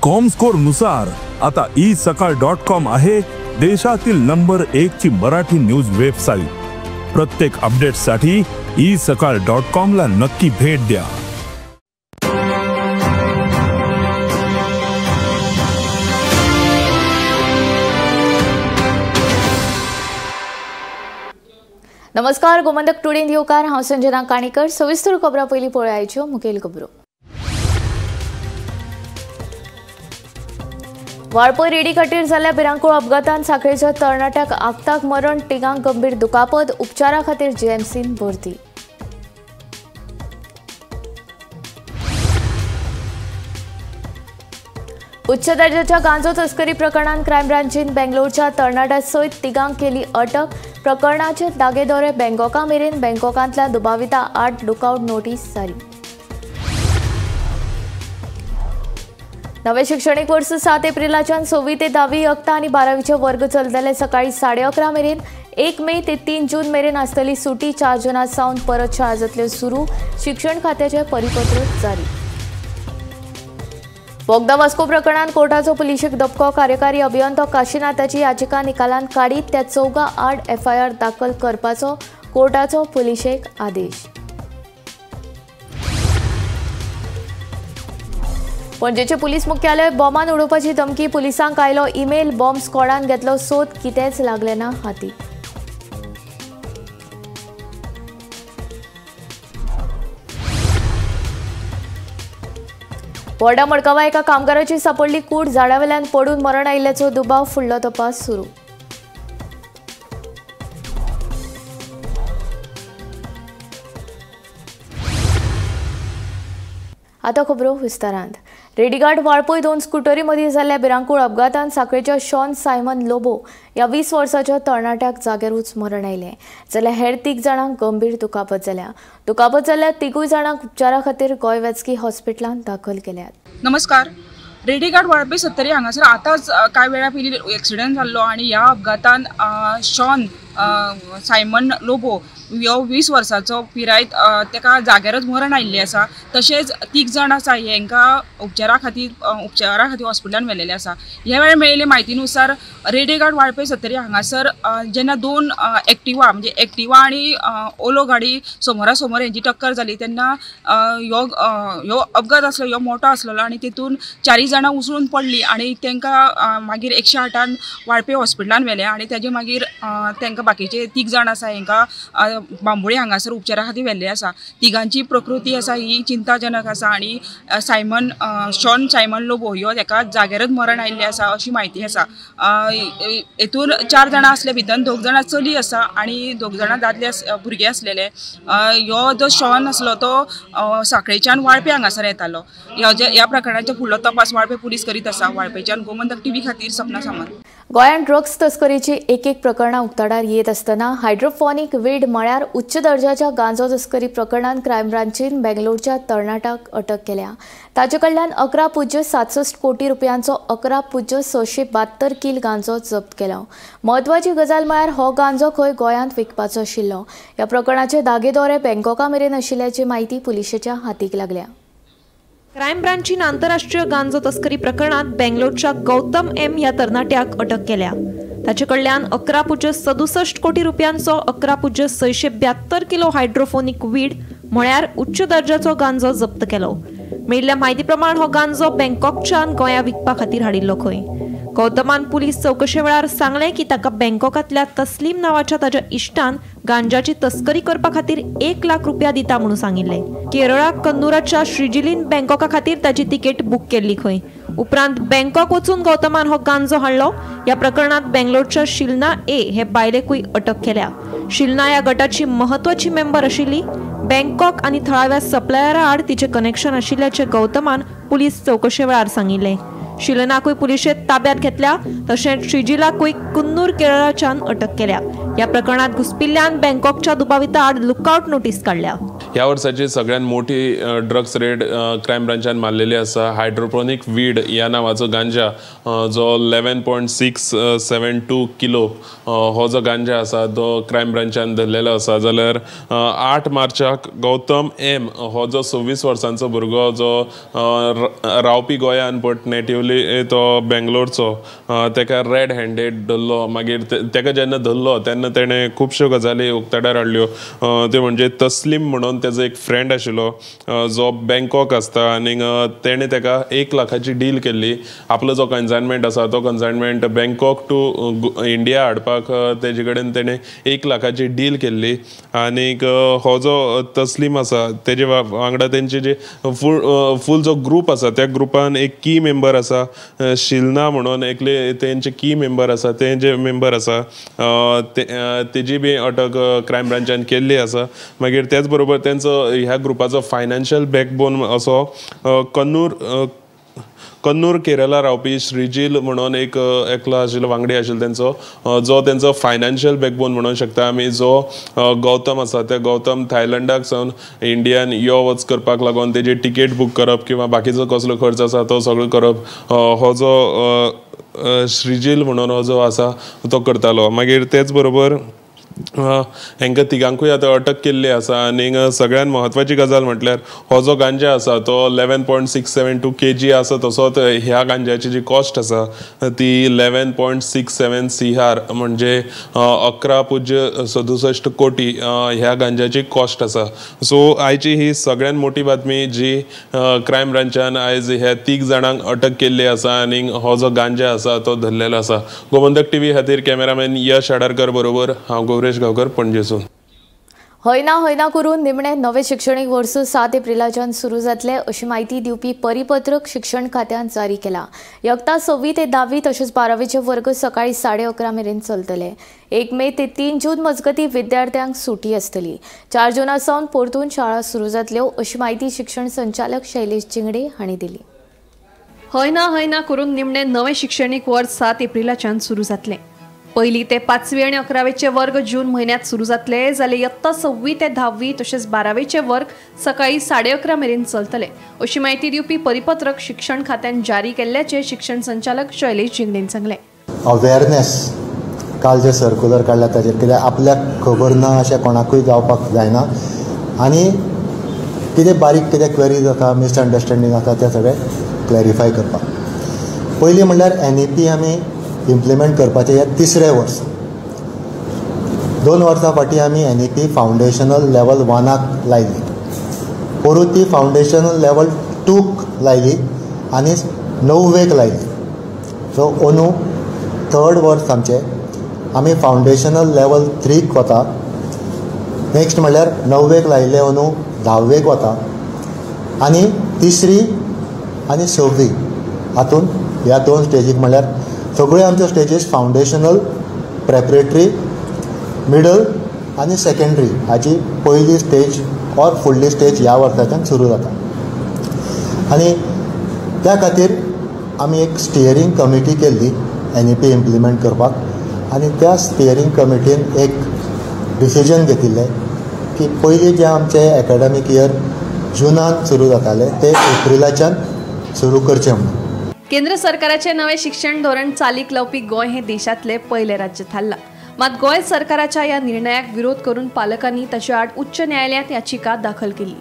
Comscore नुसार आता E सकाळ डॉट कॉम आहे देशातील नंबर 1 ची मराठी न्यूज वेबसाईट। प्रत्येक अपडेटसाठी ई सकाळ डॉट कॉम ला नक्की भेट द्या। नमस्कार, गोमंतक टुडे येवकार। हांव संजना काणेकर। सविस्तर खबरां पयलीं पळयाच्यो मुखेल खबरो। वाळपय रेडी खाटीर जाल्ल्या भिरांकूळ अपघातान साखळेच्या तरणाट्याक आगताक मरण, तिगांक गंभीर दुखापत, उपचारा खातीर जीएमसीन भरती। उच्च दर्जाच्या गांजो तस्करी प्रकरणात क्रायम ब्रांचीन बेंगलोरच्या तरणाट्या सयत तिगांक केली अटक। प्रकरणाचे दागेदोरे बँकॉका मेरेन, बँकॉकांतल्या दुबाविता आड लुकआउट नोटीस जारी। नवे शिक्षणीक वर्स 7 एप्रिलाच्यान 6वी ते 10वी यत्ता आनी 12वीचे वर्ग चलतले सकाळी 11:30 मेरेन। 1 मे ते 3 जून मेरेन आसतली सुटी। 4 जुना सावन परत शाळा जातल्यो सुरू। शिक्षण खात्याचे परिपत्रक जारी। बोगदा वास्को प्रकरणात कोर्टाचो पुलिशेक धपको। कार्यकारी अभियंतो काशीनाथाची याचिका निकालांत काडीत त्या 4 आड एफआयआर दाखल करपाचो कोर्टाचो पुलिशेक आदेश। पणजेचे पुलीस मुख्यालय बॉमान उडोवपाची धमकी, पुलिसांक आयलो ईमेल, बॉम्ब स्क्वॉडान घेतलो सोद, कितेंच लागलें ना हाती। बोर्डा मडगांवां एका कामगाराची सापडली कूड, झाडावेल्यान पडून मरण आयिल्ल्याचो दुबाव, फुडलो तपास सुरू। आतां खबरो विस्तारांत। रेडीघाट वाळपय 2 स्कुटरी मदीं जाल्ल्या भिरांकूळ अपघातान साखळेच्या शॉन सायमन लोबो ह्या 20 वर्साच्या तरणाट्याक जाग्यारूच मरण आयलें, जाल्यार हेर 3 जाणांक गंभीर दुखापत जाल्या। दुखापत जाल्ल्या 3 जाणांक उपचारा खातीर गोंय वैजकी हॉस्पिटलांत दाखल केल्यात। नमस्कार, रेडीघाट वाळपय 70 हांगासर आतांच कांय वेळा पयलीं एक्सिडंट जाल्लो आनी ह्या अपघातान शॉन सायमन लोबो ह्यो 20 वर्साचो पिरायेत ताका जाग्यारच मरण आयिल्लें आसा। तशेंच 3 जाण आसा हेंकां उपचारा खातीर हॉस्पिटलान व्हेलेलें आसा। ह्या वेळार मेळिल्ले म्हायतीनुसार रेडेघाट वाळपय 70 हांगासर जेन्ना 2 एक्टिवा म्हणजे एक्टिवा आनी ओलो गाडी समोरा समोर हेंची टक्कर जाली तेन्ना ह्यो अपघात आसलो, ह्यो मोठो आसलेलो आनी तितून 4 जाणां उसळून पडली आनी तांकां मागीर 108 वाळपय हॉस्पिटलान व्हेलें आनी तेजे मागीर तांकां बाकीचे 3 जाण आसा हेंकां बांबोळी हांगासर उपचारा खातीर व्हेल्ले आसा। तिगांची प्रकृती आसा ही चिंताजनक आसा आनी सायमन शॉन सायमन लोबो ह्यो तेका जाग्यारच मरण आयिल्लें आसा अशी म्हायती आसा। हेतून 4 जाणां आसले भितर 2 जाणां चली आसा आनी 2 जाणां दादले भुरगे आसलेले। ह्यो जो शॉन आसलो तो साखळेच्यान वाळपे हांगासर येतालो। ह्या प्रकरणाचो फुडलो तपास वाळपे पुलीस करीत आसा। वाळपेच्यान गोमंतक टीव्ही खातीर सपना सामंत। गोंयांत ड्रग्स तस्करीची एक एक प्रकरणां उक्ताडार येत आसतना हायड्रोफॉनिक वीड म्हळ्यार उच्च दर्जाच्या गांजो तस्करी प्रकरणांत क्रायम ब्रांचीन बेंगलोरच्या तरणाट्याक अटक केल्या। ताचे कडल्यान 11.67 कोटी रुपयांचो 11.672 किल गांजो जप्त केलो। म्हत्वाची गजाल म्हळ्यार हो गांजो खंय गोंयांत विकपाचो आशिल्लो। ह्या प्रकरणाचे दागेदोरे बँकॉका मेरेन आशिल्ल्याची म्हायती पुलिशेच्या हातीक लागल्या। क्रायम ब्रांचीन आंतरराष्ट्रीय गांजो तस्करी प्रकरणात बेंगलोरच्या गौतम एम ह्या तरणाट्याक अटक केल्या। ताचे कडल्यान 11.67 कोटी रुपयांचो 11.672 किलो हायड्रोफोनिक वीड म्हळ्यार उच्च दर्जाचो गांजो जप्त केलो। मेळिल्ल्या म्हायती प्रमाण हो गांजो बँकॉकच्यान गोंया विकपा खातीर हाडिल्लो खंय। गौतमान पुलीस चवकशे वेळार सांगलें की ताका बँकॉकांतल्या तस्लीम नांवाच्या ताच्या इश्टान गांजाची तस्करी करपा खातीर 1 लाख रुपया दिता म्हणून सांगिल्लें। केरळाक कन्नूराच्या श्रीजिलीन बँकॉका खातीर ताची तिकेट बूक केल्ली खंय। उपरांत बँकॉक वचून गौतमान हो गांजो हाडलो। ह्या प्रकरणात बेंगलोरच्या शिलना ए हे बायलेकूय अटक केल्या। शिलना ह्या गटाची महत्वाची मेंबर आशिल्ली। बँकॉक आनी थळाव्या सप्लायरा आड तिचें कनेक्शन आशिल्ल्याचें गौतमान पुलीस चवकशे वेळार सांगिल्लें। शिलनाकूय पुलिशेत ताब्यात घेतल्या, तशेंच श्रीजिलाकूय कुन्नूर केरळाच्यान अटक केल्या। ह्या प्रकरणात घुसपिल्ल्यान बँकॉकच्या दुबाविता आड लुकआउट नोटीस काडल्या। ह्या वर्साची सगळ्यात मोठी ड्रग्स रेड क्रायम ब्रांचान मारलेली आसा। हायड्रोपोनिक वीड ह्या नांवाचो गांजा जो 11.672 किलो हो जो गांजा आसा तो क्रायम ब्रांचान धरलेलो आसा। जाल्यार 8 मार्चाक गौतम एम हो जो 26 वर्सांचो भुरगो जो रावपी गोंयान बट नेटिवली एक्चुअली तो बेंगलोरचो, तेका रेड हँडेड धरलो. मागीर तेका जेन्ना धरलो तेन्ना तेणें खुबश्यो गजाली उक्ताडार हाडल्यो. त्यो म्हणजे तस्लीम म्हणून तेजो एक फ्रेंड आशिल्लो जो बँकॉक आसता आनीक तेणें तेका 1 लाखाची डील केल्ली. आपलो जो कन्सायनमेंट आसा तो कन्सायनमेंट बँकॉक टू इंडिया हाडपाक तेजे कडेन तेणें 1 लाखाची डील केल्ली. आनीक हो जो तस्लीम आसा तेजे वांगडा तेंचे जे फूल जो ग्रूप आसा त्या ग्रुपान एक की मेंबर आसा शिलना म्हणून एकले तेंचे की मेंबर आसा, ते जे मेंबर आसा तेजी बी अटक क्रायम ब्रांचान केल्ली आसा. मागीर त्याच बरोबर तेंचो ह्या ग्रुपाचो फायनान्शियल बॅकबोन असो कन्नूर केरला रावपी श्रीजील म्हणून एक एकलो आशिल्लो वांगडी आशिल्लो तेंचो, जो तेंचो फायनान्शियल बॅकबोन म्हणूंक शकता आमी. जो गौतम आसा त्या गौतम थायलंडाक सावन इंडियान यो वच करपाक लागून तेजी टिकेट बूक करप किंवा बाकीचो कसलो खर्च आसा तो सगळो करप हो जो श्रीजील म्हणून हो जो आसा तो करतालो. मागीर तेच बरोबर हांकां तिगांकूय आतां अटक केल्ली आसा. आनीक सगळ्यान म्हत्वाची गजाल म्हटल्यार हो जो गांजा आसा तो 11.672 kg आसा, तसोच ह्या गांजाची जी कॉस्ट आसा ती 11.67 CR म्हणजे 11.67 कोटी ह्या गांजाची कॉस्ट आसा. सो आयची ही सगळ्यान मोठी बातमी जी क्रायम ब्रांचान आयज ह्या 3 जाणांक अटक केल्ली आसा आनी हो जो गांजा आसा तो धरलेलो आसा. गोमंतक टीव्ही खातीर कॅमेरामॅन यश आडारकर बरोबर हांव गौरेश गांवकर, पणजेसून. हयना हयना करून निमणे नवे शिक्षणीक वर्स 7 एप्रिलाच्यान सुरू जातले अशी म्हायती दिवपी परिपत्रक शिक्षण खात्यान जारी केला. यत्ता 6वी ते 10वी तशेंच 12वीचे वर्ग सकाळी 11:30 मेरेन चलतले. 1 मे ते 3 जून मजगती विद्यार्थ्यांक सुटी आसतली. 4 जूना सावन परतून शाळा सुरू जातल्यो अशी म्हायती शिक्षण संचालक शैलेश चिंगडे हांणी दिली. हयना हयना करून निमणे नवे शिक्षणीक वर्स 7 एप्रिलाच्यान सुरू जातले. पयली ते 5वी आनी 11वेचे वर्ग जून म्हयन्यात सुरू जातले, जाल्यार यत्ता 6वी ते 10वी तशेंच 12वेचे वर्ग सकाळी 11:30 मेरेन चलतले अशी म्हायती दिवपी परिपत्रक शिक्षण खात्यान जारी केल्ल्याचे शिक्षण संचालक शैलेश जिंगडेन सांगलें. अवेरनेस काल जे सर्कुलर काडला ताजेर कित्याक आपल्याक खबर ना अशें कोणाकूय जावपाक जायना आनी कितें बारीक कितें क्वेरीज आसा, मिसअंडरस्टँडींग आसा तें सगळें क्लॅरिफाय करपाक. पयलीं म्हणल्यार NEP आमी इम्प्लिमेंट करपाचें हें तिसरें वर्स. 2 वर्सां फाटीं आमी NEP foundational level 1 लायली, पोरूं ती फावंडेशनल लेवल 2 लायली आनी 9वेक लायली. सो अंदू 3rd वर्स आमचें आमी फावंडेशनल लेवल 3 वता. नेक्स्ट म्हणल्यार 9वेक लायिल्लें अंदू 10वेक वता आनी 3री आनी 6वी हातून ह्या 2 स्टेजीक म्हणल्यार सगळ्यो आमच्यो स्टेजीस फावंडेशनल, प्रेपरेटरी, मिडल आनी सेकेंडरी हाची पयली स्टेज ऑर फुडली स्टेज ह्या वर्साच्यान सुरू जाता. आनी त्या खातीर आमी एक स्टियरींग कमिटी केल्ली NEP implement करपाक आनी त्या स्टियरींग कमिटीन एक डिसिजन घेतिल्लें की पयलीं जें आमचें एकाडेमीक इयर जुनान सुरू जातालें तें एप्रिलाच्यान सुरू करचें म्हणून. केंद्र सरकाराचे नवे शिक्षण धोरण चालीक लावपी गोंय हे देशांतले पयले राज्य थारला. मात गोंय सरकाराच्या ह्या निर्णयाक विरोध करून पालकांनी ताचे आड उच्च न्यायालयांत याचिका दाखल केली.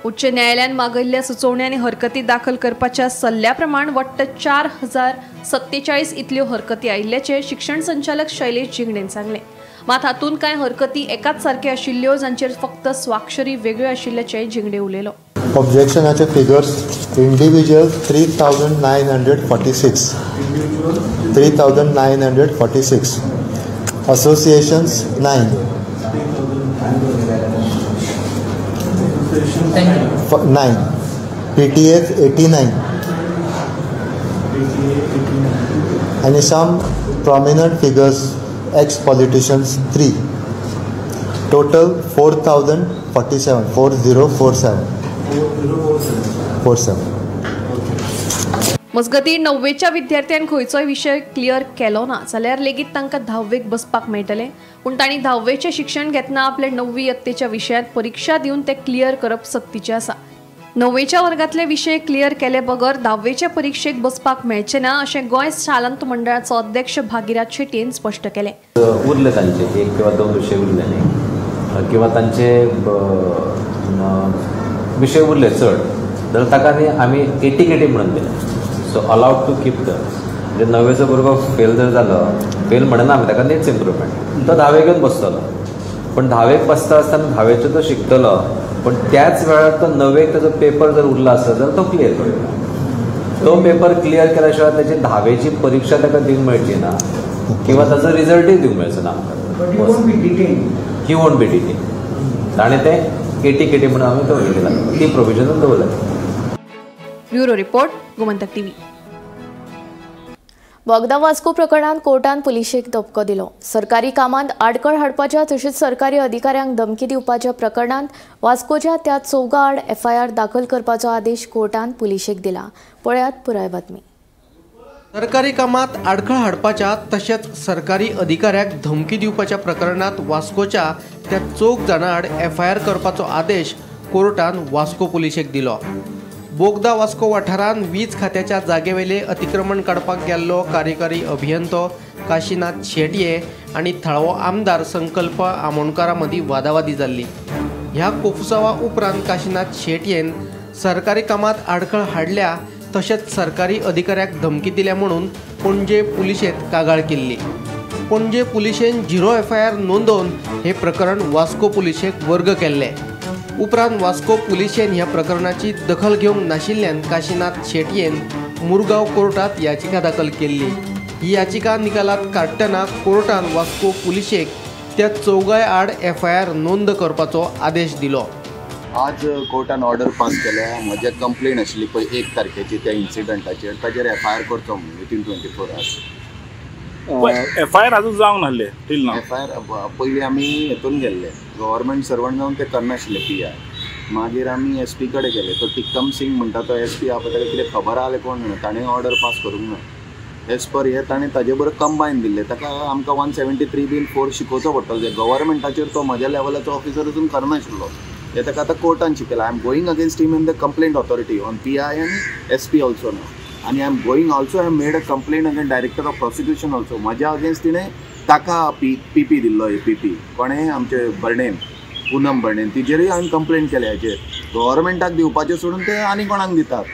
उच्च न्यायालयान मागयल्ल्या सुचोवण्या आनी हरकती दाखल करपाच्या सल्ल्या प्रमाण वट्ट 4047 इतल्यो हरकती आयिल्ल्याचें शिक्षण संचालक शैलेश जिंगडेन सांगलें. मात हातूंत कांय हरकती एकाच सारक्यो आशिल्ल्यो जांचेर फक्त स्वाक्षरी वेगळ्यो आशिल्ल्याचें जिंगडे उलयलो. ऑब्जेक्शनाचे फिगर्स इंडिव्हिज्युअल 3946, 3946, असोसिएशन्स 9, 9, PTAs 89 आनी some prominent figures ex politicians 3, total 4047, 4047 47. मजगतीं 9वेच्या विद्यार्थ्यान खंयचोय विशय क्लियर केलो ना जाल्यार लेगीत तांकां 10वेक बसपाक मेळटलें, पूण तांणी 10वेचें शिक्षण घेतना आपले 9वी यत्तेच्या विशयांत परीक्षा दिवन ते क्लियर करप सक्तीचें आसा. 9वेच्या वर्गांतले विशय क्लियर केले बगर 10वेचे परीक्षेक बसपाक मेळचें ना अशें गोंय शालांत मंडळाचो अध्यक्ष भागीरथ शेट्टीन स्पश्ट केलें. उरले तांचे 1 किंवा 2 विशय उरले न्ही किंवा तांचे विशय उरले चड जाल्यार ताका न्ही आमी 80 म्हणून दिले. So So allowed to keep guns. म्हणजे णवेचो भुरगो फेल जर जालो, फेल म्हणना आमी ताका, नीड्स इम्प्रुवमेंट, तो धावेक येवन बसतलो. पण धावेक बसता आसतना धावेचो तो शिकतलो, पण त्याच वेळार तो णवेक ताजो पेपर जर उरला आसत जाल्यार तो क्लियर करूया. तो पेपर क्लियर केल्या शिवाय ताची धावेची परिक्षा ताका दिवंक मेळची ना किंवा ताजो रिजल्टूय दिवंक मेळचो ना. He won't be detained. ताणें तें एटी म्हणून आमी तो केला, ती प्रोविजन दवरला. Bureau report, Gomantak TV. बोगदा वास्को प्रकरणात कोर्टान पुलिशेक धपको दिलो. सरकारी कामांत आडखळ हाडपाच्या तशेंच सरकारी अधिकाऱ्यांक धमकी दिवपाच्या प्रकरणांत वास्कोच्या त्या चौगा आड एफआयआर दाखल करपाचो आदेश कोर्टान पुलिशेक दिला. पळयात पुराय बातमी. सरकारी कामात आडखळ हाडपाच्या तशेंच सरकारी अधिकाऱ्याक धमकी दिवपाच्या प्रकरणात वास्कोच्या त्या चौग जाणां आड एफआयआर करपाचो आदेश कोर्टान वास्को पुलिशेक दिलो. बोगदा वास्को वाठारांत वीज खात्याच्या जागेवेले अतिक्रमण काडपाक गेल्लो कार्यकारी अभियंतो काशीनाथ शेटये आनी थळावो आमदार संकल्प आमोणकारा मदीं वादावादी जाल्ली. ह्या कोफुसावा उपरांत काशीनाथ शेटयेन सरकारी कामात आडखळ हाडल्या तशेंच सरकारी अधिकाऱ्याक धमकी दिल्या म्हणून पणजे पुलिशेंत कागाळ केल्ली. पणजे पुलिशेन 0 एफआयआर नोंदोवन हे प्रकरण वास्को पुलिशेक वर्ग केल्लें. उपरांत वास्को पुलिशेन ह्या प्रकरणाची दखल घेवंक नाशिल्ल्यान काशीनाथ शेटयेन मुरगांव कोर्टात याचिका दाखल केल्ली. ही याचिका निकालात काडटना कोर्टान वास्को पुलिशेक त्या चौगाय आड एफआयआर नोंद करपाचो आदेश दिलो. आज कोर्टान ऑर्डर पास केल्या. म्हजे कंप्लेन आशिल्ली पळय 1 तारखेची त्या इन्सिडंटाचेर, ताजेर एफआयआर करचो म्हणून विथीन 24 आवर्स. एफआयआर अजून जावंक नासले टील नाव. एफआयआर पयलीं आमी हेतून गेल्ले, गव्हर्मेंट सर्वंट जावन ते करनाशिल्ले पी I. मागीर आमी एस पी कडेन गेले, तो टिक्कम सिंग म्हणटा तो एस पी आहा पळय, ताका कितें खबर आहा कोण जाणा, ताणें ऑर्डर पास करूंक ना. एज पर हे ताणें ताजे बरोबर कंबायन दिल्लें. ताका आमकां 173 बीन 4 शिकोवचो पडटलो. गव्हर्मेंटाचेर तो म्हज्या लेवलाचो ऑफिसर अजून करनाशिल्लो. हे ताका आतां कोर्टान शिकयला. I am going against him in the complaint authority on P I आनी एस पी ऑल्सो ना. आनी I am going also, I made a complaint against director of prosecution also. म्हज्या अगेन्स्ट तिणें ताका पी पी दिल्लो, A P P कोणें आमचे बर्णेन, पुनम बर्णेन, तिजेरूय हांवें कंप्लेन केल्या. हेचेर गव्हर्मेंटाक दिवपाचें सोडून ते आनी कोणाक दितात.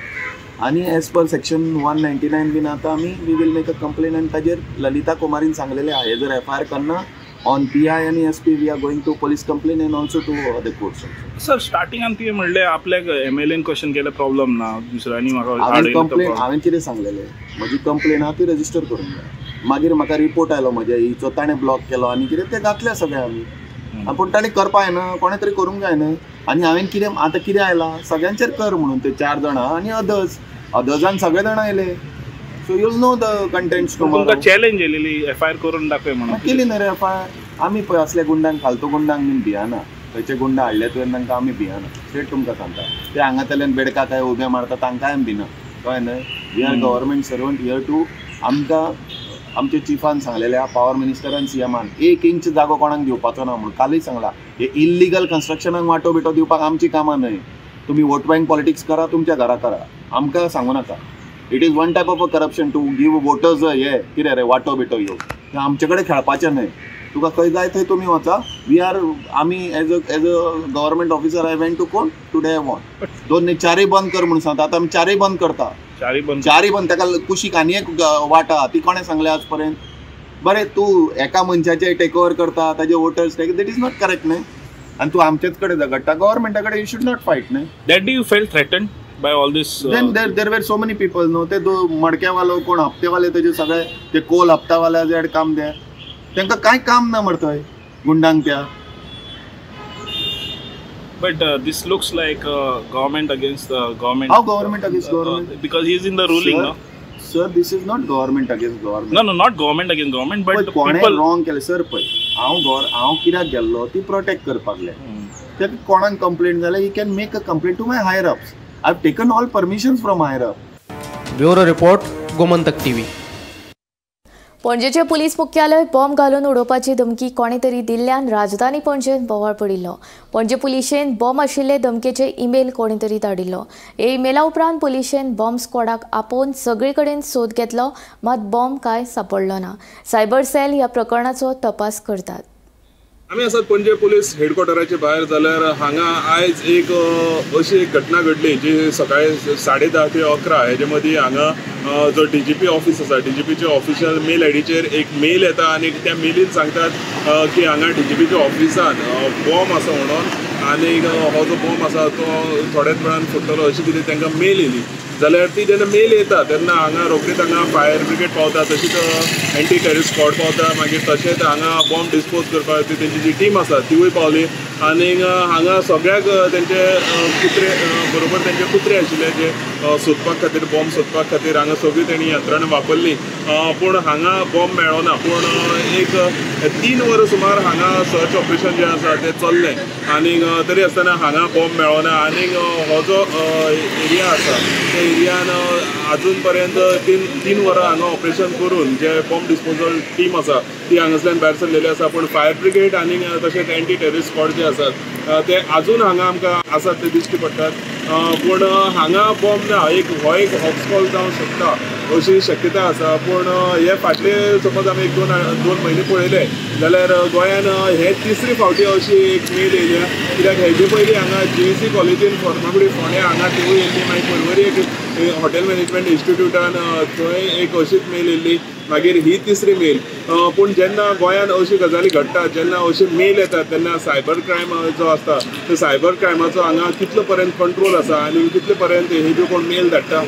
आनी एज पर सेक्शन 199 बीन आतां आमी we will make a complain. आनी ताजेर ललिता कुमारीन सांगलेलें आहा, हे जर एफ I R करना on P I आनी S P, we are going to police complain and also to other courts. Sir स्टार्टिंगान तुवें म्हणलें आपल्याक एम एल एन क्वेश्चन केलें प्रॉब्लम ना, दुसऱ्यांनी म्हाका हांवें कंप्लेन, हांवें कितें सांगलेलें, म्हजी कंप्लेन आहा ती रजिस्टर करूंक जाय. मागीर म्हाका रिपोर्ट आयलो म्हज्या हिचो, ताणें ब्लॉक केलो आनी कितें तें घातलें सगळें आमी. पूण ताणें करपा जायना, कोणें तरी करूंक जाय न्हय. आनी हांवें कितें आतां कितें आयलां सगळ्यांचेर कर म्हणून ते 4 जाणां आनी अदर्स, अदर्सान सगळे जाणां आयले. So you'll know the contents. तुमकां चॅलेंज येयलेली एफ I R करून दाखय म्हणून. केली न्हय रे एफ I R. आमी पळय असल्या गुंडांक, फालतू गुंडांक बीन भियाना. खंयचे गुंडा हाडले तुवें तांकां आमी भियाना, स्ट्रेट तुमकां सांगता. ते हांगातल्यान बेडका काय उबे मारता तांकांय आमी भिना, कळ्ळें न्हय. We are government servant here to. आमकां आमचे चिफान सांगलेले आहा, पावर मिनिस्टरान सी एमान, 1 इंच जागो कोणाक दिवपाचो ना म्हणून. कालूय सांगला, हे इल्लिगल कन्स्ट्रक्शनाक वांटो बिटो दिवपाक आमची कामां न्हय. तुमी वोट बँक पॉलिटिक्स करा, तुमच्या घरा करा, आमकां सांगू नाका. It is one type of a corruption to give voters हे कितें रे वांटो बिटो ह्यो, तें आमचे कडेन खेळपाचें न्हय. तुका खंय जाय थंय तुमी वचा. We are, आमी as a government officer I went to court today. I want 2 न्ही 4 बंद कर म्हणून सांगता. आतां आमी 4 बंद करता. 4 बंद, ताका कुशीक आनी एक वाटा ती कोणें सांगलें आज पर्यंत? बरें, तूं एका मनशाचे टेक ओवर करता, ताजे voters, that is not correct न्हय. आनी तूं आमचेच कडेन झगडटा, गव्हर्मेंटा कडेन you should not fight न्हय. That do you feel threatened by all this? Then there were so many people न्हू. ते मडक्यावालो कोण हप्तेवाले, तेजे सगळे ते कोल हप्तावाले जे काम ते, तांकां कांय काम ना मरतय गुंडांक त्या. But this looks like government against the government. How government against government? Because he is in the ruling, no? Sir, this is not government against government. No, no, not government against government, but कोणें people. wrong केलें sir पळय, हांव कित्याक गेल्लो ती protect करपाक लागले. ताका कोणाक कंप्लेन जाल्यार he can make a complaint to my higher ups. I have taken all permissions from higher up. Bureau report, Gomantak TV. पणजेचे पुलीस मुख्यालय बॉम्ब घालून उडोवपाची धमकी कोणे तरी दिल्ल्यान राजधानी पणजेंत बोवाळ पडिल्लो. पणजे पुलिशेन बॉम्ब आशिल्ले धमकेचे ईमेल कोणे तरी धाडिल्लो. हे ईमेला उपरांत पुलिशेन बॉम्ब स्क्वॉडाक आपोवन सगळे कडेन सोद घेतलो, मात बॉम्ब कांय सापडलो ना. सायबर सेल ह्या प्रकरणाचो तपास करतात. आमी आसात पणजे पुलीस हेडक्वॉर्टराचे भायर. जाल्यार हांगा आयज एक अशी एक घटना घडली जी सकाळी 10:30 ते 11 हेजे मदीं हांगा जो डीजीपी ऑफिस आसा, डीजीपीच्या ऑफिशियल मेल आयडीचेर एक मेल येता आनी त्या मेलीन सांगतात की हांगा डीजीपीच्या ऑफिसान बॉम्ब आसा म्हणून आनी हो जो बॉम्ब आसा तो थोड्याच वेळान फुट्टलो अशी कितें तांकां मेल येयली. जाल्यार ती जेन्ना मेल येता तेन्ना हांगा रोखडीच हांगा फायर ब्रिगेड पावता, तशीच एंटी टेररिस्ट स्क्वॉड पावता, मागीर तशेंच हांगा बॉम्ब डिस्पोज करपाक तेंची जी टीम आसा तिवूय पावली आनी हांगा सगळ्याक तेंचे कुत्रे बरोबर तेंचे कुत्रे आशिल्ले जे सोदपा खातीर, बॉम्ब सोदपा खातीर हांगा सगळी तेणी यंत्रणा वापरली, पूण हांगा बॉम्ब मेळ्ळो ना. पूण एक 3 वरां सुमार हांगा सर्च ऑपरेशन जें आसा तें चल्लें आनी तरी आसतना हांगा बॉम्ब मेळ्ळो ना. आनी हो जो एरिया आसा त्या एरियान अजून पर्यंत 3 वरां हांगा ऑपरेशन करून जे बॉम्ब डिस्पोजल टीम आसा ती हांगासल्यान भायर सरलेली आसा, पूण फायर ब्रिगेड आनी तशेंच एंटी टेररिस्ट स्क्वॉड जे आसात ते अजून हांगा आमकां आसात ते दिश्टी पडटात, पूण हांगा बॉम्ब ना. एक हो एक हॉक्स कॉल जावंक शकता अशी शक्यता आसा, पूण हे फाटले सपोज आमी एक दोन म्हयने पळयले जाल्यार गोंयान हे तिसरी फावटी अशी एक मेल येयल्या. कित्याक हेजे पयलीं हांगा जीईसी कॉलेजीन फर्मागुडी फोंड्या हांगा तिवूय येयल्ली, मागीर पर्वरी एक हॉटेल मॅनेजमेंट इन्स्टिट्यूटान थंय एक अशीच मेल येयल्ली, मागीर ही तिसरी मेल. पूण जेन्ना गोंयान अशी गजाली घडटात, जेन्ना अशी मेल येतात तेन्ना सायबर क्रायम जो आसता तो सायबर क्रायमाचो हांगा कितलो पर्यंत कंट्रोल आसा आनी कितले पर्यंत हे ज्यो कोण मेल धाडटा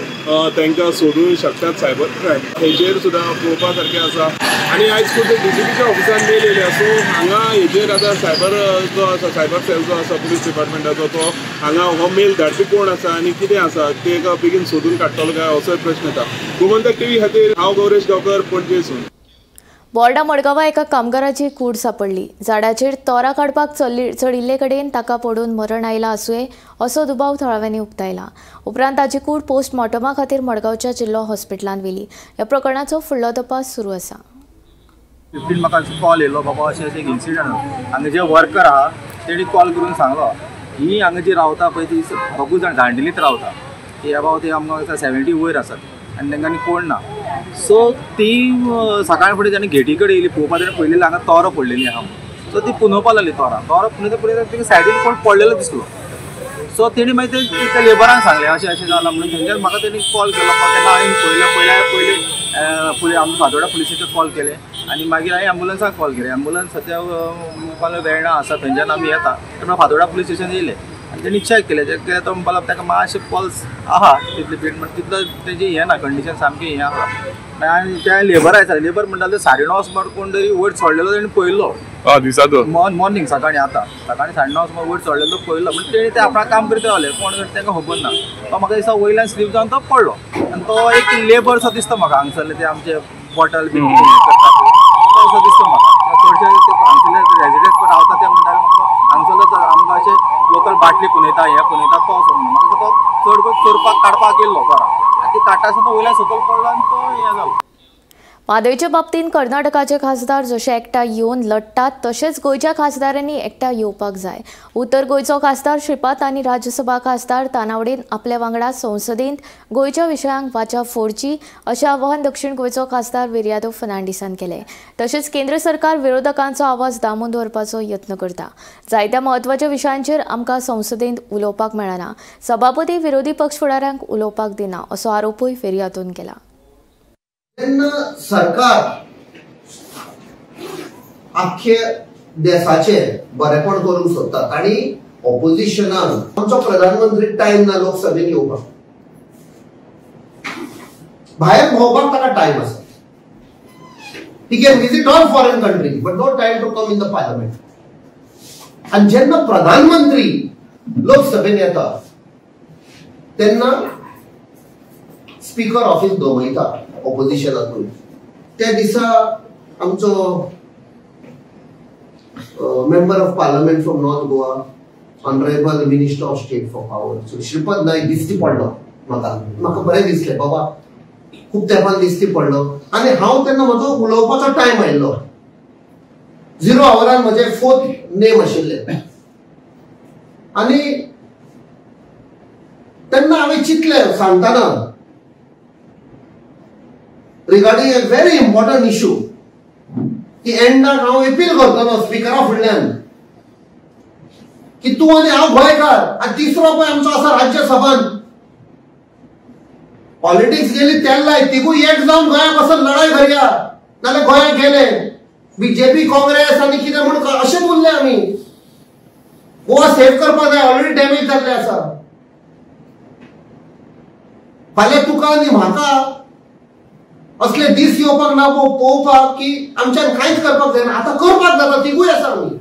तांकां सोदूंक शकतात सायबर क्रायम, हेजेर सुद्दां पळोवपा सारकें आसा. आनी आयज खूब डीजीपीच्या ऑफिसान मेल येयल्या, सो हांगा हेजेर आतां सायबर जो आसा, सायबर सेल जो आसा पुलीस डिपार्टमेंटाचो, तो हांगा हो मेल धाडपी कोण आसा आनी कितें आसा ते बेगीन सोदून काडटलो काय असोय प्रश्न येता. गोमंतक टीव्ही खातीर हांव गौरेश गांवकर, पणजेसून. बोर्डा मडगांवां एका कामगाराची कूड सापडली. झाडाचेर तोरा काडपाक चडिल्ले कडेन ताका पडून मरण आयलां आसुये असो दुबाव थळाव्यांनी उक्तायला. उपरांत ताची कूड पोस्टमॉर्टमा खातीर मडगांवच्या जिल्लो हॉस्पिटलांत व्हेली. ह्या प्रकरणाचो फुडलो तपास सुरू आसा. 15 म्हाका कॉल येयलो बाबा अशें अशें एक इन्सिडंट हांगा जे वर्कर आहा तेणी कॉल करून सांगलो ही हांगा जी रावता पळय ती दोगूय जाण दांडेलीत रावता, ती अबावट ती आमकां 70 वयर आसात आनी तांकां कोण ना. सो ती सकाळ फुडें ताणें गेटी कडेन येयली पळोवपाक, ताणें पळयलें हांगा तोरो पडलेली आहा, सो ती पुनोवपाक लागली तोरां, तोरो पुनयता पुनयता ताका सायडीन कोण पडलेलो दिसलो. सो तेणी मागीर ते लेबरांक सांगलें अशें अशें जालां म्हणून. थंयच्यान म्हाका तेणी कॉल केलो, तेन्ना हांवें पळयलें पयलीं पयलीं आमकां फातोर्डा पुलिसेक कॉल केलें आनी मागीर हांवें एम्बुलन्साक कॉल केलें. एम्बुलन्स सद्या म्हणपाक वेर्णा आसा, थंयच्यान आमी येता तेन्ना फातोर्डा पुलीस स्टेशन येयले आनी तेणी चॅक केलें. चॅक केलें तो म्हणपाक लागलो ताका मातशें पल्स आहा तितली बीट, म्हण तितलो तेजी हें ना, कंडिशन सामकी हें आहा. आनी त्या लेबर आसा, लेबर म्हणटाले 9:30 सुमार कोण तरी वयर चडलेलो तेणी पळयल्लो दिसाचो मॉर्निंग सकाळीं, आतां सकाळीं 9:30 सुमार वयर चडलेलो पळयल्लो, पूण तेणी ते आपणाक काम करीत रावले, कोण तांकां खबर ना. तो म्हाका दिसता वयल्यान स्लीप जावन तो पडलो आनी तो एक लेबर सो दिसता म्हाका हांगसरले ते आमचे बॉटल बी करता तो असो दिसता म्हाका. चडशे हांगसरले रेजिडेंट पण रावता ते म्हणटाले म्हाका हांगसरलो आमकां अशें लोकल बाटली पुनयता हें पुनयता तो असो म्हणून म्हाका तो चड करून चोरपाक काडपाक गेल्लो घरा आनी ती काडटा आसतना वयल्यान सकयल पडलो आनी तो हें जालो. म्हादयच्या बाबतींत कर्नाटकाचे खासदार जशे एकठांय येवन लढटात तशेंच गोंयच्या खासदारांनी एकठांय येवपाक जाय. उत्तर गोंयचो खासदार श्रीपाद आनी राज्यसभा खासदार तानावडेन आपल्या वांगडा संसदेंत गोंयच्या विशयांक वाचा फोडची अशें आवाहन दक्षिण गोंयचो खासदार विरियातो फर्नांडीसान केलें. तशेंच केंद्र सरकार विरोधकांचो आवाज दामून दवरपाचो यत्न करता. जायत्या म्हत्वाच्या विशयांचेर आमकां संसदेंत उलोवपाक मेळना, सभापती विरोधी पक्ष फुडाऱ्यांक उलोवपाक दिना असो आरोपूय विरियातोन केला. तेन्ना सरकार आख्खे देशाचे बरेपण करूंक सोदतात आनी ऑपोजिशनान आमचो प्रधानमंत्री टायम ना लोकसभेन येवपाक, भायर भोंवपाक ताका टायम आसा. He can visit all foreign countries but no time to come in the parliament. आनी जेन्ना प्रधानमंत्री लोकसभेन येता तेन्ना स्पीकर ऑफिस दमयता ऑपोजिशनाकूय. त्या दिसा आमचो member of parliament from North Goa, honourable minister of state for power Shripad Naik दिश्टी पडलो म्हाका. म्हाका बरें दिसलें बाबा, खूब तेंपान दिश्टी पडलो आनी हांव तेन्ना म्हजो उलोवपाचो टायम आयिल्लो. 0 आवरान म्हजें 4th name आशिल्लें आनी तेन्ना हांवें चिंतलें सांगतना regarding a very important issue की एंडाक हांव एपील करतलो स्पिकरा फुडल्यान की तूं आनी हांव गोंयकार आनी तिसरो पळय आमचो आसा राज्यसभान. पॉलिटिक्स गेली तेल लाय, तिगूय एक जावन गोंया पासून लढाय करया, नाल्यार गोंया गेले बीजेपी काँग्रेस आनी कितें म्हूण अशेंच उरले आमी. गोवा सेव करपाक जाय, ऑलरेडी डॅमेज जाल्ले आसा. फाल्यां तुका आनी म्हाका असले दीस येवपाक ना पळोवपाक की आमच्यान कांयच करपाक जायना. आतां करपाक जाता, तिगूय आसा आमी.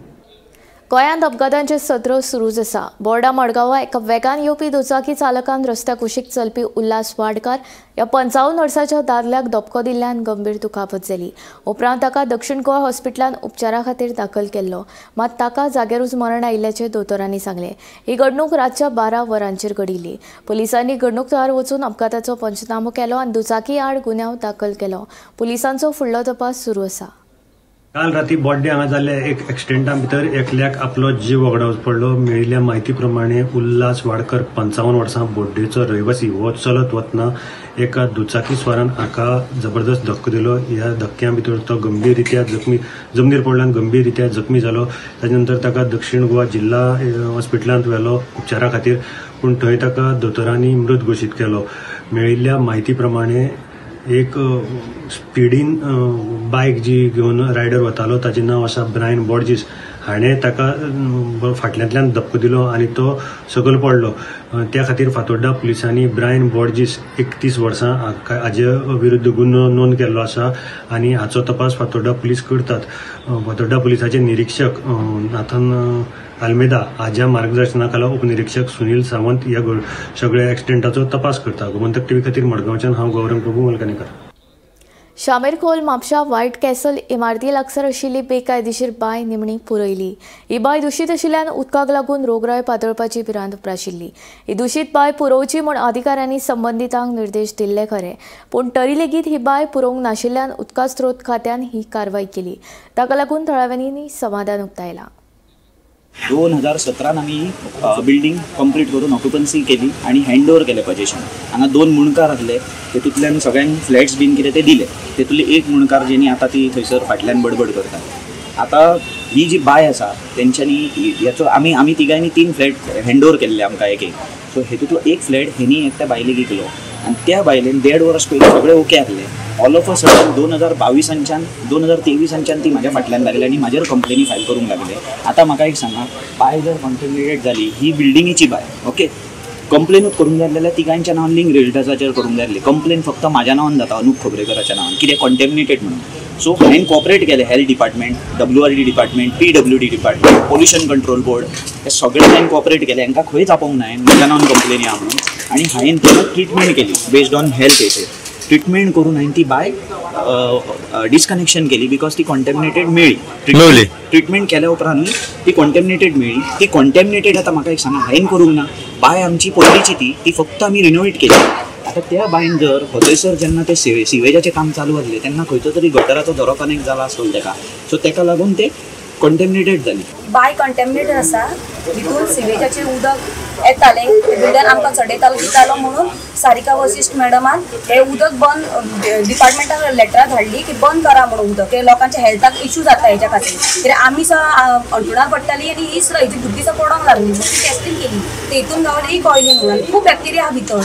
गोंयांत अपघातांचे सत्र सुरूच आसा. बोर्डा मडगांवां एका वेगान येवपी दुचाकी चालकान रस्त्या कुशीक चलपी उल्हास वाडकार ह्या 55 वर्साच्या दादल्याक धपको दिल्ल्यान गंभीर दुखापत जाली. उपरांत ताका दक्षिण गोवा हॉस्पिटलान उपचारा खातीर दाखल केल्लो, मात ताका जाग्यारूच मरण आयिल्ल्याचें दोतोरांनी सांगलें. ही घडणूक रातच्या 12 वरांचेर घडिल्ली. पुलिसांनी घडणूक थळार वचून अपघाताचो पंचनामो केलो आनी दुचाकी आड गुन्यांव दाखल केलो. पुलिसांचो फुडलो तपास सुरू आसा. काल राती बोड्डे हांगा जाल्ल्या एक एक्सिडेंटा भितर एकल्याक आपलो जीव वगडावचो पडलो. मेळिल्ल्या म्हायती प्रमाणे उल्हास वाडकर 55 वर्सां बोड्डेचो रहिवासी हो चलत वतना एका दुचाकी स्वारान हाका जबरदस्त धक्को दिलो. ह्या धक्क्या भितर तो गंभीर रित्या जखमी जमनीर पडलो आनी गंभीर रित्या जखमी जालो. ताजे नंतर ताका दक्षिण गोवा जिल्हा हॉस्पिटलांत व्हेलो उपचारा खातीर, पूण थंय ताका दोतोरांनी मृत घोशीत केलो. मेळिल्ल्या म्हायती प्रमाणे एक स्पिडीन बायक जी घेवन रायडर वतालो ताजें नांव आसा ब्रायन बॉर्जीस, हाणें ताका फाटल्यांतल्यान धपको दिलो आनी तो सकयल पडलो. त्या खातीर फातोड्डा पुलिसांनी ब्रायन बॉर्जीस 31 वर्सां हाजे विरुद्ध गुन्यांव नोंद केल्लो आसा आनी हाचो तपास फातोड्डा पुलीस करतात. फातोड्डा पुलिसाचे निरीक्षक नाथन आल्मेदा हाज्या मार्गदर्शना खाला उपनिरीक्षक सुनील सावंत ह्या सगळ्या एक्सिडेंटाचो तपास करता. गोमंतक टीव्ही खातीर मडगांवच्यान हांव गौरंग प्रभू मलकानेकर. शामेरखोल म्हापशा व्हायट कॅसल इमारती लागसार आशिल्ली बेकायदेशीर बांय निमणी पुरयली. ही बांय दुशीत आशिल्ल्यान उदकाक लागून रोगराय पातळपाची भिरांत उप्राशिल्ली. ही दुशीत बांय पुरोवची म्हूण अधिकाऱ्यांनी संबंदितांक निर्देश दिल्ले खरे, पूण तरी लेगीत ही बांय पुरोवंक नाशिल्ल्यान उदका स्रोत खात्यान ही कारवाय केली. ताका लागून थळाव्यांनी समाधान उक्तायलां. 2017 आमी बिल्डींग कंप्लीट करून ऑक्युपन्सी केली आनी हँड ओवर केलें पजेशन. हांगा 2 मुणकार आसले, तेतूंतल्यान सगळ्यांक फ्लॅट्स बीन कितें ते दिले. तेतूंतले एक मुणकार जेणी आतां ती थंयसर फाटल्यान बडबड करता. आतां ही जी बाय आसा तेंच्यांनी हेचो आमी आमी तिगांनी 3 फ्लॅट हँड ओवर केल्ले आमकां एक एक. सो हेतूंतलो एक फ्लॅट हेणी एकट्या बायलेक विकलो आनी त्या बायलेन 1.5 वर्स पयलीं सगळें ओके आसलें. ऑल ऑफ अ सडन 2022 2023 ती म्हाज्या फाटल्यान लागली आनी म्हाजेर कंप्लेनी फायल करूंक लागले. आतां म्हाका एक सांगा, बाय जर कॉन्टेमिनेटेड जाली, ही बिल्डिंगेची बाय, ओके, कंप्लेनूच करूंक जाय जाल्यार तिगांच्या नांवान लिंक रियल्टर्साचेर करूंक जाय आसली. कंप्लेन फक्त म्हाज्या नांवान जाता, अनुप खोबरेकराच्या नांवान, कितें कॉन्टेमिनेटेड म्हणून. सो हांवें कॉपरेट केलें health department, WRD department, PWD department, pollution control board, हे सगळे हांवें कॉपरेट केलें. हांकां खंयच आपोवंक ना म्हाज्या नांवान कंप्लेनी आहा म्हणून. आनी हांवें तेन्ना ट्रिटमेंट केली बेस्ड ऑन हेल्थ हेचेर. ट्रिटमेंट करून हांवें ती बाय डिस्कनेक्शन केली because ती कॉन्टेमिनेटेड मेळ्ळी. ट्रिटमेंट केल्या उपरांतूय ती कॉन्टेमिनेटेड मेळ्ळी. ती कॉन्टेमिनेटेड आतां म्हाका एक सांगा, हांवें करूंक ना, बाय आमची पयलींची ती फक्त आमी रिनोवेट केली. आतां त्या बायन जर हथयसर जेन्ना ते सिवेजाचें काम चालू आसलें तेन्ना खंयचो तरी गटराचो झरो कनेक्ट जाला आसतलो तेका, सो तेका लागून ते कॉन्टेमिनेटेड जाली. बाय कॉन्टेमिनेटेड आसा, भितून सिवेजाचें उदक येतालें बिल्डर आमकां चडयतालो दितालो म्हणून सारिका वशिष्ठ मॅडमान हें उदक बंद डिपार्टमेंटाक लेटरां धाडली की बंद करा म्हणून उदक, हे लोकांच्या हेल्थाक इशू जाता हेच्या खातीर. कित्याक आमी अंटुणार पडटाली आनी ही हिजी भुरगीं पडोंक लागली. ती टेस्टींग केली तेतून गावली कळ्ळी म्हणून खूब बॅक्टेरिया आहा भितर.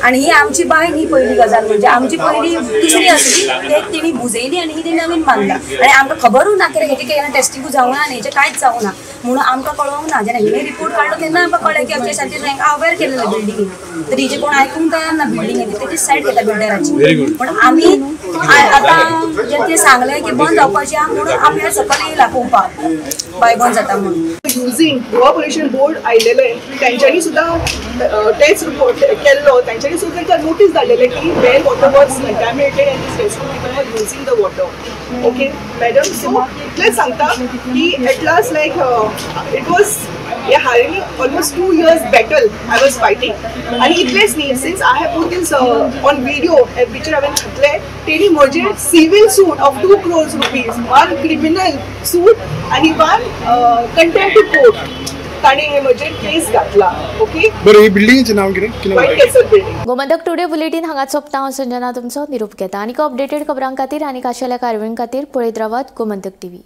आनी ही आमची बाय न्ही पयली गजाल म्हणजे आमची पयली दुसरी आसली ते तेणी बुजयली आनी ही तेणी नवीन बांदला आनी आमकां खबरूय ना कित्याक हेजें केन्ना टेस्टिंगूय जावना आनी हेजें कांयच जावना म्हणून आमकां कळोंक ना. जेन्ना हिणें रिपोर्ट काडलो तेन्ना आमकां कळ्ळें की अशें सारकें तांकां अवेर केलेलें बिल्डिंगेन, तर हिजें कोण आयकूंक तयार ना बिल्डिंगेन, तेजी सायड घेता बिल्डराची. पण आमी आतां जें तें सांगलें की बंद जावपाचें आहा म्हणून आमी सकयल येयला पळोवपाक बाय बंद जाता म्हणून. युजींग गोवा पोल्युशन बोर्ड आयलेले तेंच्यांनी सुद्दां तेच रिपोर्ट केल्लो, तेंच्यांनी सुद्दां तांकां नोटीस धाडलेले की well water was contaminated and this restaurant people are using the water. Okay madam, so इतलेंच सांगता की at last like it was हांवें almost 2 years battle I was fighting. आनी इतलेंच न्ही, since I have put this on video picture हांवें घातलें, तेणी म्हजेर civil suit of 2 crores rupees, 1 criminal suit आनी 1 कंटेम्प्ट टू कोर्ट. तांणी हे म्हजेर केस घातला. ओके, बरं, ही बिल्डिंगेचें नांव कितें? White Castle building. Gomantak today bulletin हांगाच सोंपता. हांव संजना तुमचो निरोप घेता. आनीक अपडेटेड खबरां खातीर आनी खाशेल्या कार्यावळीं खातीर पळयत रावात गोमंतक टीव्ही.